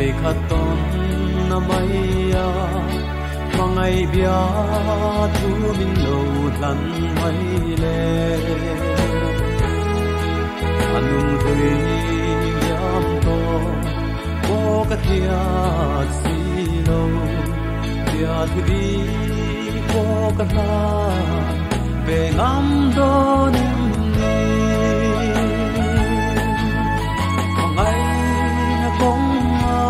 Voi khat ton na mai a mangai bia thu min lo hlan mai le anun hui yam to bo ka thiat si lo tia thu di ko ka hla ve ngam do nem ni mangai na kong a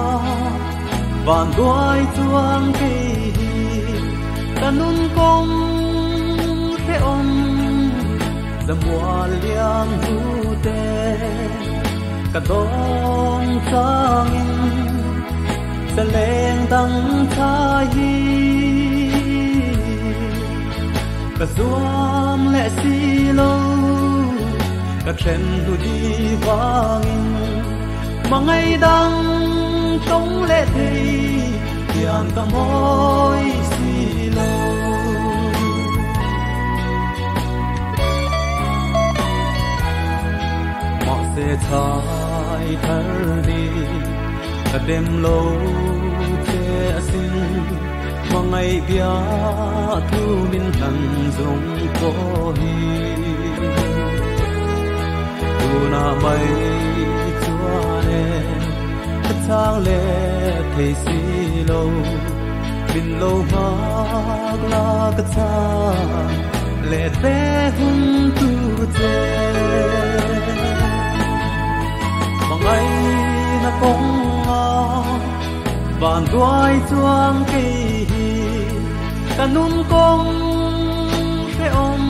van duai chuang ke hi kanun kong the om zamual liang hu te ka dong changin sa leng dang thai ka zuam le si lo ka then hu di wangin mangai dang tong le thei tiang ka moi si lo ma se chai thar ni ka dem lo che asin mangai bia thu min hlan zong ko hi tu na mai chuane ka chang le thei si lo min lo hak la ka chang le te hun tu che mangai na kong a van duai chuang ke hi kanun kong the om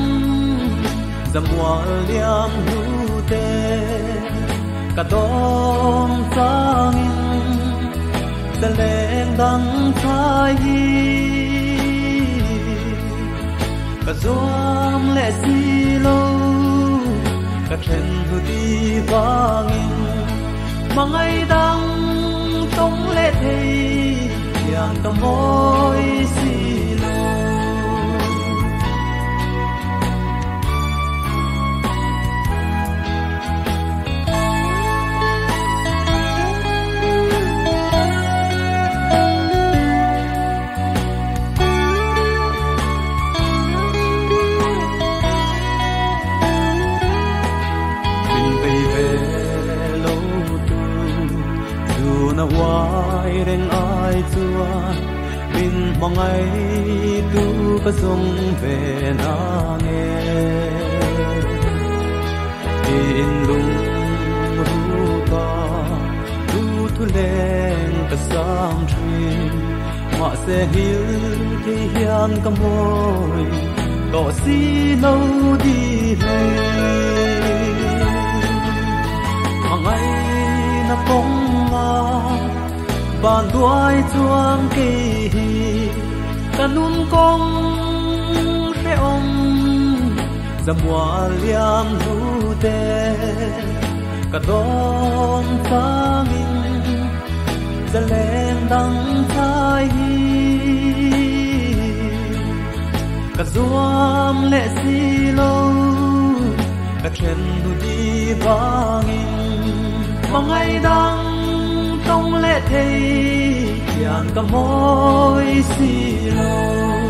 zamual liang hu te ka dong changin sa leng dang thai hi ka zuam le si lo ka then hu di wangin mangai dang tong le thei yang ka moi si lo min vei ve lo tu dù na hoài reng ai chua min mangai tu ka zong ve na nge in lung ru ka tu thu leng ka sam thin ma se hil thi hian ka moi to si lo di le mangai na kong a van duai chuang ke hi kanun kong the om zamual liang hu te ka dong changin zaleng dang thai hi ka zuam le si lo ka then hu di wangin mangai dang tong le thei tiang ka moi si lo.